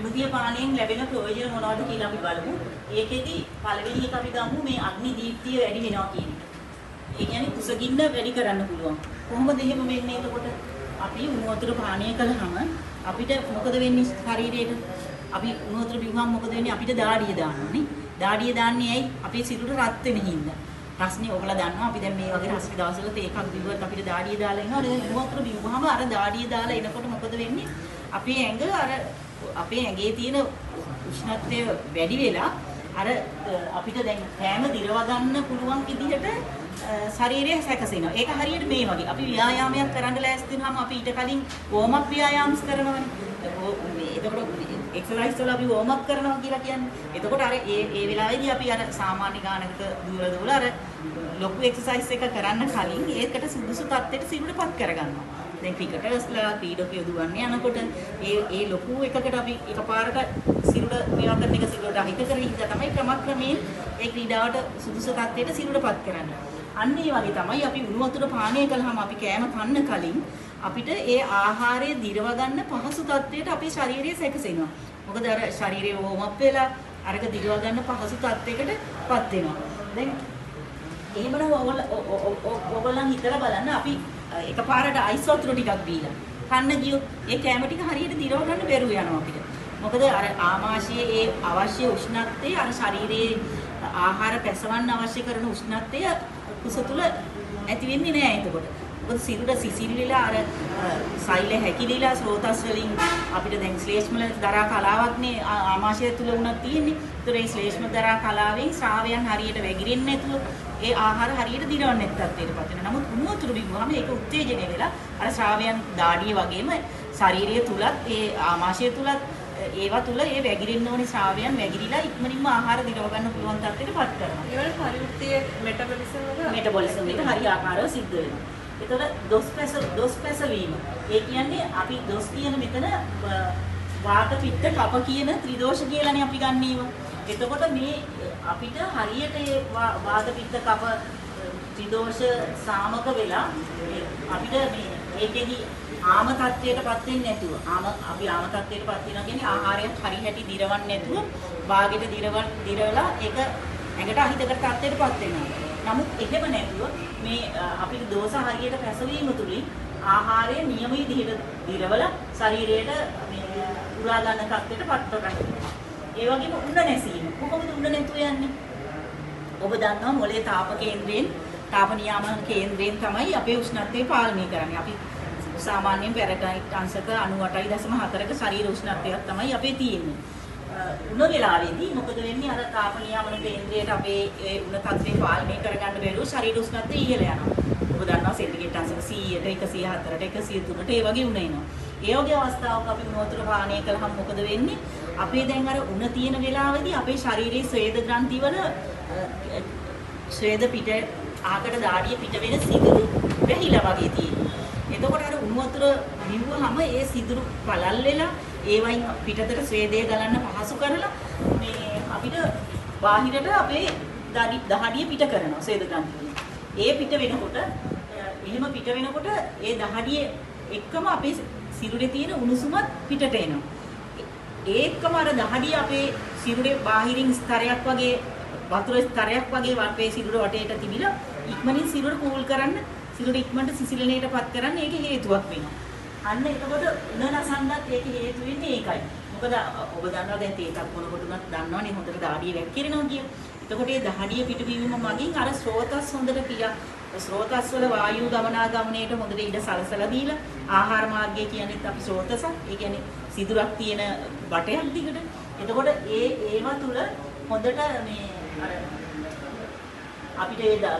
උණු දිය පානයෙන් ලැබෙන ප්‍රයෝජන මොනවද කියලා අපි බලමු. ඒකෙදි පළවෙනි එක අපි ගමු මේ අග්නි දීප්තිය වැඩි වෙනවා කියන එක. ඒ කියන්නේ කුසගින්න වැඩි කරන්න පුළුවන්. කොහොමද එහෙම වෙන්නේ එතකොට? අපි උණු වතුර පානය කළාම අපිට මොකද වෙන්නේ ශරීරයට? අපි උණු වතුර බිව්වම මොකද වෙන්නේ? අපිට දාඩිය දානවා නේ. දාඩිය දාන්නේ ඇයි? අපේ සිරුර රත් වෙන හින්දා. රස්නේ ඔයගොල්ලෝ දන්නවා අපි දැන් මේ වගේ රස්නේ දවස්වල තේ එකක් බිව්වත් අපිට දාඩිය දාලා එනවා. දැන් උණු වතුර බිව්වහම අර දාඩිය දාලා එනකොට මොකද වෙන්නේ? අපේ ඇඟ අර අපේ ඇඟේ තියෙන උෂ්ණත්වය වැඩි වෙලා අර අපිට දැන් කෑම දිරව ගන්න පුළුවන් විදිහට ශරීරය සැකසෙනවා. ඒක හරියට මේ වගේ. අපි ව්‍යායාමයක් කරන්න ලෑස්ති වුනහම අපි ඊට කලින් වෝම් අප් ව්‍යායාම්ස් කරනවනේ. එතකොට එක්සර්සයිස් වල අපි වෝම් අප් කරනවා කියලා කියන්නේ. එතකොට අර ඒ ඒ වෙලාවේදී අපි අර සාමාන්‍ය ගානකට දුවලා දුවලා අර ලොකු එක්සර්සයිස් එක කරන්න කලින් ඒකට සුදුසු තත්ත්වයට සිරුරපත් කරගන්නවා. දැන් ක්‍රිකටර්ස්ලා ක්‍රීඩකයෝ දුවන්නේ යනකොට ඒ ඒ ලොකු එකකට අපි එකපාරට සිරුර මේවා කරන එක සිරුරට අහිත කරන හින්දා තමයි ක්‍රමක්‍රමයෙන් ඒ ක්‍රීඩාවට සුදුසු තත්ත්වයට සිරුරපත් කරන්නේ. අන්න ඒ වගේ තමයි අපි උණු වතුර පානය කළාම අපි කෑම කන්න කලින් අපිට ඒ ආහාරය දිරව ගන්න පහසු තත්ත්වයට අපේ ශරීරය සැකසෙනවා. මොකද අර ශරීරය වෝම් අප් වෙලා අරක දිරව ගන්න පහසු තත්ත්වයකටපත් වෙනවා. දැන් එහෙමනම් ඔයගොල්ලන් හිතලා බලන්න අපි එකපාරට අයිස් වතුර ටිකක් බීලා කන්න ගියොත් ඒ කෑම ටික හරියට දිරව ගන්න බැරුව යනවා අපිට. මොකද අර ආමාශයේ ඒ අවශ්‍ය උෂ්ණත්වය අර ශරීරයේ ආහාර පැසවන්න අවශ්‍ය කරන උෂ්ණත්වය කුස තුල ඇති වෙන්නේ නෑ එතකොට. මොකද සිරුර සිසිල් වෙලා අර සෛල හැකිලිලා ස්රෝතස් වලින් අපිට දැන් ශ්ලේෂ්ම දරා කලාවක් නේ ආමාශය තුල වුණත් තියෙන්නේ. ඒතර ඒ ශ්ලේෂ්ම දරා කලාවෙන් ශ්‍රාවයන් හරියට වැగిරෙන්නේ නැතුව ඒ ආහාර හරියට දිරවන්නේ නැති තත්ත්වයටපත් වෙනවා. නමුත් උණු වතුර බිව්වහම ඒක උත්තේජනය වෙලා අර ශ්‍රාවයන් දාඩිය වගේම ශරීරය තුලත් ඒ ආමාශය තුලත් ඒවා තුල ඒ වැగిරෙන්න ඕනි ශ්‍රාවයන් වැగిරිලා ඉක්මනින්ම ආහාර දිරව ගන්න පුළුවන් තත්ත්වයටපත් කරනවා. ඒ වගේ පරිවෘත්තීය මෙටබොලිසම් එක මෙටබොලිසම් එක හරි ආකාරව සිද්ධ වෙනවා. එතකොට දොස් පැසවීම. ඒ කියන්නේ අපි දොස් කියන මෙතන වාත පිත්ත කප කියන ත්‍රිදෝෂ කියලානේ අපි ගන්න ඒවා. එතකොට මේ අපිට හරියට ඒ වාත පිත්ත කප ත්‍රිදෝෂ සාමක වෙලා අපිට මේ ඒකෙදි ආම තත්ත්වයටපත් වෙන්නේ නැතුව ආම අපි ආම තත්ත්වයටපත් වෙනවා කියන්නේ ආහාරයක් හරි හැටි දිරවන්නේ නැතුව වාගෙට දිරවලා ඒක ඇඟට අහිතකර තත්ත්වයටපත් වෙනවා. නමුත් එහෙම නැතුව මේ අපිට දෝෂ හරියට පැසවීම තුලින් ආහාරය නියම විදිහට දිරවලා ශරීරයට මේ උරා ගන්න තත්ත්වයටපත් කරගන්නවා. ඒ වගේම උණ නැසීම. කොහොමද උණ නැතුව යන්නේ? ඔබ දන්නවා මොලේ තාප කේන්ද්‍රයෙන් තාප නියාමන කේන්ද්‍රයෙන් තමයි අපේ උෂ්ණත්වය පාලනය කරන්නේ. අපි සාමාන්‍යයෙන් ෆැරන්හයිට් අංශක 98.4ක ශරීර උෂ්ණත්වයක් තමයි අපේ තියෙන්නේ. උණ වෙලාවේදී මොකද වෙන්නේ? අර තාප නියාමන කේන්ද්‍රයට අපේ ඒ උණ තත්ත්වය පාලනය කරගන්න බැරුව ශරීර උෂ්ණත්වය ඉහළ යනවා. ඔබ දන්නවා සෙන්ටිග්‍රේඩ් අංශක 100ට 104ට 103ට ඒ වගේ උණ එනවා. ඒ වගේ අවස්ථාවක අපි උණ වතුර පානය කළාම මොකද වෙන්නේ? අපේ දැන් අර උණ තියෙන වෙලාවේදී අපේ ශරීරයේ ස්වේද ග්‍රන්ථි වල ස්වේද පිට ආකට දාඩිය පිට වෙන සිදුරු වැහිලා වගේ තියෙනවා. එතකොට අර උණු වතුර බිව්වහම ඒ සිදුරු පළල් වෙලා ඒවයින් පිටතට ස්වේදය ගලන්න පහසු කරලා මේ අපිට බාහිරට අපේ දහඩිය පිට කරනවා ස්වේද ග්‍රන්ථි වලින්. ඒ පිට වෙනකොට එහෙම පිට වෙනකොට ඒ දහඩිය එක්කම අපේ සිරුරේ තියෙන උණුසුමත් පිටට එනවා. ඒ එක්කම අර දහඩිය අපේ සිරුරේ බාහිරින් ස්තරයක් වගේ වතුර ස්තරයක් වගේ අපේ සිරුර වටේට තිබිලා ඉක්මනින් සිරුර කූල් කරන්න සිරුර ඉක්මනට සිසිලනයටපත් කරන්න ඒක හේතුවක් වෙනවා. අන්න එතකොට උණ නසන්නත් ඒක හේතු වෙන්නේ ඒකයි. මොකද ඔබ දන්නවා දැන් තේ එකක් බොනකොට උනත් දන්නවනේ හොඳට දහඩිය වැක්කිරෙනවා කියලා. එතකොට ඒ දහඩිය පිටවීම මගින් අර ස්රෝතස් හොඳට ස්රෝතස් වල වායු ගමනාගමනයට හොඳට ඉඩ සලසලා දීලා ආහාර මාර්ගය කියන්නේත් අපි ස්රෝතසක්. ඒ කියන්නේ සිදුරක් තියෙන බටයක් දිගට. එතකොට ඒ ඒවා තුල හොඳට මේ අර අපිට ඒ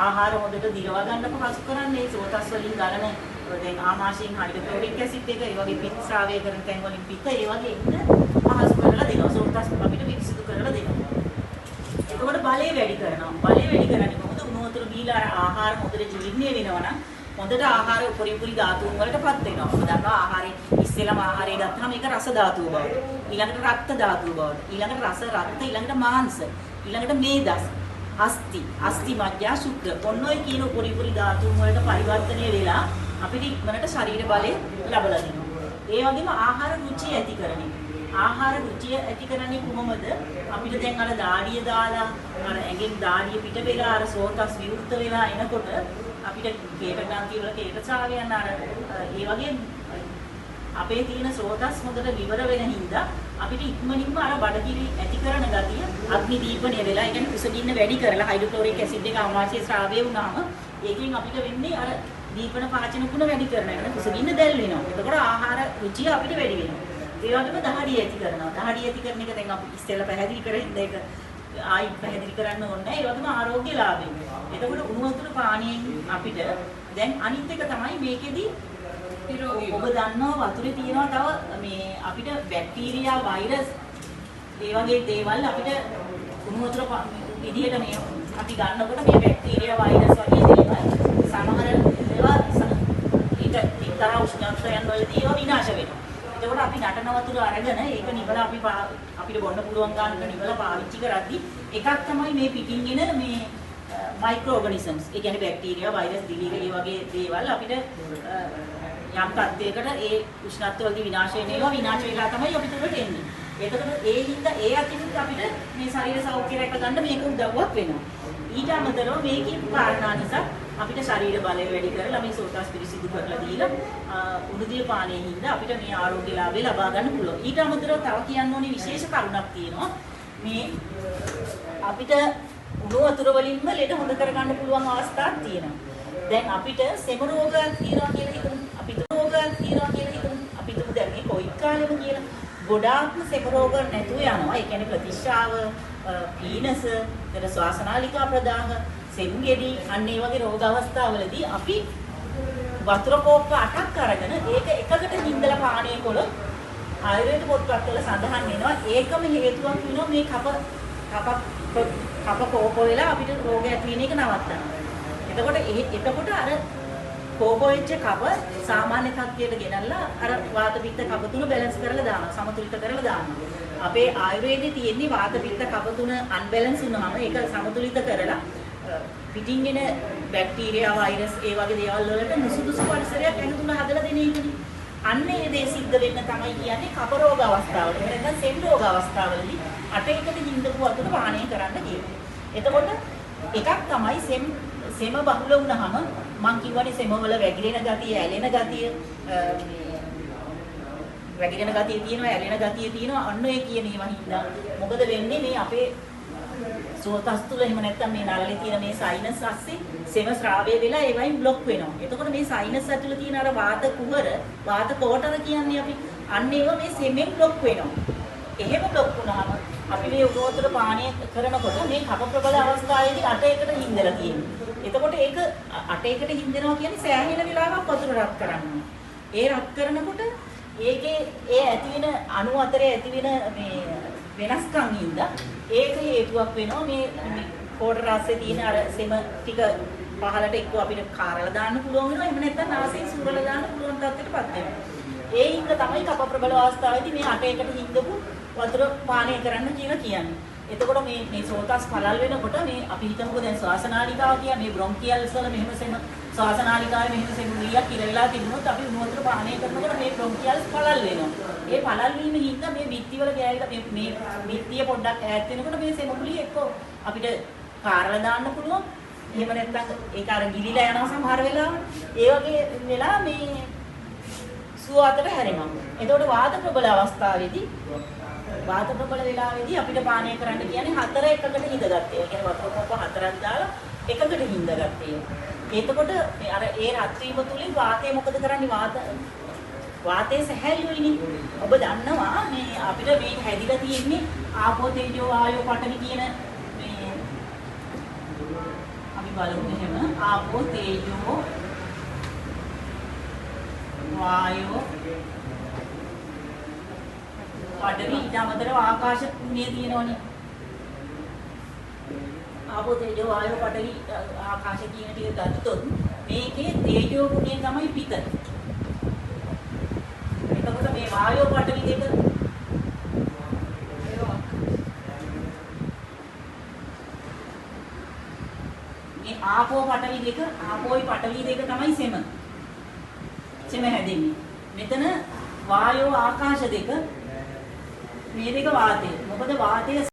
ආහාර හොඳට දිරවා ගන්න පහසු කරන්නේ ඒ ස්රෝතස් වලින් ගලන දැන් ආමාශයෙන් හයිඩ්‍රොක්ලෝරික් ඇසිඩ් එක, ඒ වගේ පිත් ශ්‍රාවය කරන තැන් වලින් පිත ඒ වගේ එන්න පහසු කරලා දෙනවා. ස්රෝතස් අපිට පිරිසිදු කරලා දෙනවා. එතකොට බලය වැඩි කරනවා. බලය වැඩි කරන්නේ කොහොමද? උණු වතුර බීලා අර ආහාර හොඳට ජීර්ණය වෙනවා නම් හොඳට ආහාර උපරි උපරි ධාතුන් වලටපත් වෙනවා. ඔබ දන්නවා ආහාරේ ඉස්සෙල්ලාම ආහාරය ගත්තාම ඒක රස ධාතුව බවට, ඊළඟට රක්ත ධාතුව බවට, ඊළඟට රස රක්ත, ඊළඟට මාංශ, ඊළඟට මේදස්, අස්ථි, අස්ථි මජ්ජා ශුක්‍ර. ඔන්න ඔය කියන උපරි උපරි ධාතුන් වලට පරිවර්තනය වෙලා අපිට ඉක්මනට ශරීර බලය ලබලා දෙනවා. ඒ වගේම ආහාර රුචි ඇති කරන එක. ආහාර රුචිය ඇති කරන්නේ කොහොමද? අපිට දැන් අර දාඩිය දාලා අර ඇඟෙන් දාඩිය පිට වෙලා අර සෝතස් විවෘත වෙලා එනකොට අපිට කේට ග්‍රන්ථි වල කේට ශ්‍රාවයන් අර ඒ වගේ අපේ තියෙන සෝතස් හොඳට විවර වෙන හින්දා අපිට ඉක්මනින්ම අර බඩගිනි ඇති කරන ගතිය අග්නි දීපනය වෙලා, ඒ කියන්නේ කුසගින්න වැඩි කරලා හයිඩ්‍රොක්ලෝරික් ඇසිඩ් එක ආමාශයේ ශ්‍රාවය වුණාම ඒකෙන් අපිට වෙන්නේ අර දීපන පාචන ගුණ වැඩි කරන එක. කුසගින්න දැල් වෙනවා. එතකොට ආහාර රුචිය අපිට වැඩි වෙනවා. ඒ වගේම දහඩිය ඇති කරනවා. දහඩිය ඇති කරන එක දැන් අපි ඉස්සෙල්ලා පැහැදිලි කරේ හින්දා ඒක ආයි පැහැදිලි කරන්න ඕනේ නැහැ. ඒ වගේම ආරෝග්‍ය ලාභය. එතකොට උණු වතුර පානයෙන් අපිට දැන් අනිත් එක තමයි මේකෙදි ඔබ දන්නවා වතුරේ තියෙනවා තව මේ අපිට බැක්ටීරියා, වෛරස් ඒ වගේ දේවල් අපිට උණු වතුර විදිහට මේ අපි ගන්නකොට මේ බැක්ටීරියා, වෛරස් වගේ දේවල් සමහර ඒවා ඒක එක්තරා උෂ්ණත්වයන් වලදී ඒවා විනාශ වෙනවා. එතකොට අපි නටන වතුර අරගෙන ඒක නිවලා අපි අපිට බොන්න පුළුවන් ගානට නිවලා පාවිච්චි කරද්දී එකක් තමයි මේ පිටින් එන මේ මයික්‍රෝ ඕගනිසම්ස්, ඒ කියන්නේ බැක්ටීරියා, වෛරස්, දිලීර ඒ වගේ දේවල් අපිට යම් තත්ත්වයකට ඒ උෂ්ණත්ව වලදී විනාශ වෙන ඒවා විනාශ වෙලා තමයි අපි තුරට එන්නේ. එතකොට ඒ හින්දා ඒ අතිනුත් අපිට මේ ශරීර සෞඛ්‍ය රැක ගන්න මේක උදව්වක් වෙනවා. ඊට අමතරව මේ කියපු කාරණා නිසා අපිට ශරීර බලය වැඩි කරලා මේ සෝතස් පිරිසිදු කරලා දීලා උණුදිය පානයේ හින්දා අපිට මේ ආරෝග්‍ය ලාභය ලබා ගන්න පුළුවන්. ඊට අමතරව තව කියන්න ඕනේ විශේෂ කරුණක් තියෙනවා. මේ අපිට උණු වතුර වලින්ම ලෙඩ හොඳ කරගන්න පුළුවන් අවස්ථාවක් තියෙනවා. දැන් අපිට සෙම රෝගයක් තියෙනවා කියලා හිතමු. අපිට රෝගයක් තියෙනවා කියලා හිතමු. අපි හිතමු දැන් මේ කොවිඩ් කාලෙම කියලා ගොඩාක්ම සෙම රෝග නැතුව යනවා. ඒ කියන්නේ ප්‍රතිශ්‍රාව, පීනස, ඊට ශ්වාසනාලිකා ප්‍රදාහ, සෙම් ගෙඩි අන්න ඒ වගේ රෝග අවස්ථාවලදී අපි වතුර කෝප්ප 8ක් අරගෙන ඒක එකකට හින්දලා පානය කළොත් ආයුර්වේද පොත්පත්වල සඳහන් වෙනවා ඒකම හේතුවක් වෙනවා මේ කප කප කප කෝප වෙලා අපිට රෝග ඇති වෙන එක නවත්තනවා. එතකොට එතකොට අර කෝප වෙච්ච කප සාමාන්‍ය තත්ත්වයට ගෙනල්ලා අර වාත පිත්ත කප තුන බැලන්ස් කරලා දානවා, සමතුලිත කරලා දානවා. අපේ ආයුර්වේදයේ තියෙන්නේ වාත පිත්ත කප තුන අන්බැලන්ස් වුණාම ඒක සමතුලිත කරලා පිටින් එන බැක්ටීරියා, වෛරස් ඒ වගේ දේවල් වලට නුසුදුසු පරිසරයක් ඇඟ තුන හදලා දෙන එකනේ. අන්න ඒ දේ සිද්ධ වෙන්න තමයි කියන්නේ කප රෝග අවස්ථාවල. එහෙම නැත්නම් සෙම් රෝග අවස්ථාවලදී අට එකට හින්දපු වතුර පානය කරන්න කියනවා. එතකොට එකක් තමයි සෙම බහුල වුණාම මං කියවනේ සෙම වල වැగిරෙන ගතිය, ඇලෙන ගතිය, මේ වැగిරෙන ගතිය තියෙනවා, ඇලෙන ගතිය තියෙනවා. අන්න ඒ කියන ඒවා හින්දා මොකද වෙන්නේ මේ අපේ සෝතස් තුල එහෙම නැත්නම් මේ නළලේ තියෙන මේ සයිනස් අස්සේ සෙම ශ්‍රාවය වෙලා ඒ වයින් බ්ලොක් වෙනවා. එතකොට මේ සයිනස් ඇතුළේ තියෙන අර වාත කුහර, වාත කෝටර කියන්නේ අපි අන්න ඒවා මේ සෙමෙන් බ්ලොක් වෙනවා. එහෙම බ්ලොක් වුණාම අපි මේ උණු වතුර පානය කරනකොට මේ කප ප්‍රබල අවස්ථාවේදී අට එකට හින්දලා තියෙනවා. එතකොට ඒක අට එකට හින්දෙනවා කියන්නේ සෑහෙන වෙලාවක් වතුර රත් කරන්න. ඒ රත් කරනකොට ඒකේ ඒ ඇති වෙන අණු අතරේ ඇති වෙන මේ වෙනස්කම් හින්දා ඒක හේතුවක් වෙනවා මේ කෝටර රසයේ තියෙන අර සෙම ටික පහලට එක්ක අපිට කාරලා දාන්න පුළුවන් වෙනවා. එහෙම නැත්නම් නාසයෙන් සූරලා දාන්න පුළුවන් තත්ත්වයටපත් වෙනවා. ඒ හින්දා තමයි කප ප්‍රබල අවස්ථාවේදී මේ අට එකට හින්දපු වතුර පානය කරන්න කියලා කියන්නේ. එතකොට මේ මේ සෝතස් පළල් වෙනකොට මේ අපි හිතමුකෝ දැන් ශ්වාසනාලිකාව කියන්නේ මේ බ්‍රොන්කියල්ස් වල මෙහෙම සෙම ශ්වාසනාලිකාවේ මෙහෙම සෙම ගුලියක් කිර වෙලා තිබුණොත් අපි උණු වතුර පානය කරනකොට මේ බ්‍රොන්කියල්ස් පළල් වෙනවා. ඒ පළල් වීම හින්දා මේ බිත්ති වල ගෑවිලා මේ මේ බිත්තිය පොඩ්ඩක් ඈත් වෙනකොට මේ සෙම ගුලිය එක්ක අපිට කාරලා දාන්න පුළුවන්. එහෙම නැත්නම් ඒක අර ගිලිලා යනවා සමහර වෙලාවට. ඒ වගේ වෙලා මේ සුව අතට හැරෙනවා. එතකොට වාත ප්‍රබල අවස්ථාවේදී වාත ප්‍රබල වෙලාවේදී අපිට පානය කරන්න කියන්නේ හතර එකකට හිඳගත්තේ. ඒ කියන්නේ වතුර කෝප්ප හතරක් දාලා එකකට හිඳගත්තේ. එතකොට අර ඒ රත් වීම තුලින් වාතය මොකද කරන්නේ? වාතය සැහැල්ලුයිනේ. ඔබ දන්නවා මේ අපිට මේ හැදිලා තියෙන්නේ ආපෝ තේජෝ ආයෝ පඨවි කියන මේ අපි බලමු එහෙම ආපෝ තේජෝ වායෝ පඨවි ඊට අමතරව ආකාශ ගුණය තියෙනවනේ. ආපෝ තේජෝ වායෝ පඨවි ආකාශ කියන ටික ගත්තොත් මේකේ තේජෝ ගුණය තමයි පිත. එතකොට මේ වායෝ පඨවි දෙක මේ ආපෝ පඨවි දෙක ආපෝයි පඨවි දෙක තමයි සෙම. සෙම හැදෙන්නේ. මෙතන වායෝ ආකාශ දෙක මේ දෙක වාතය. මොකද වාතය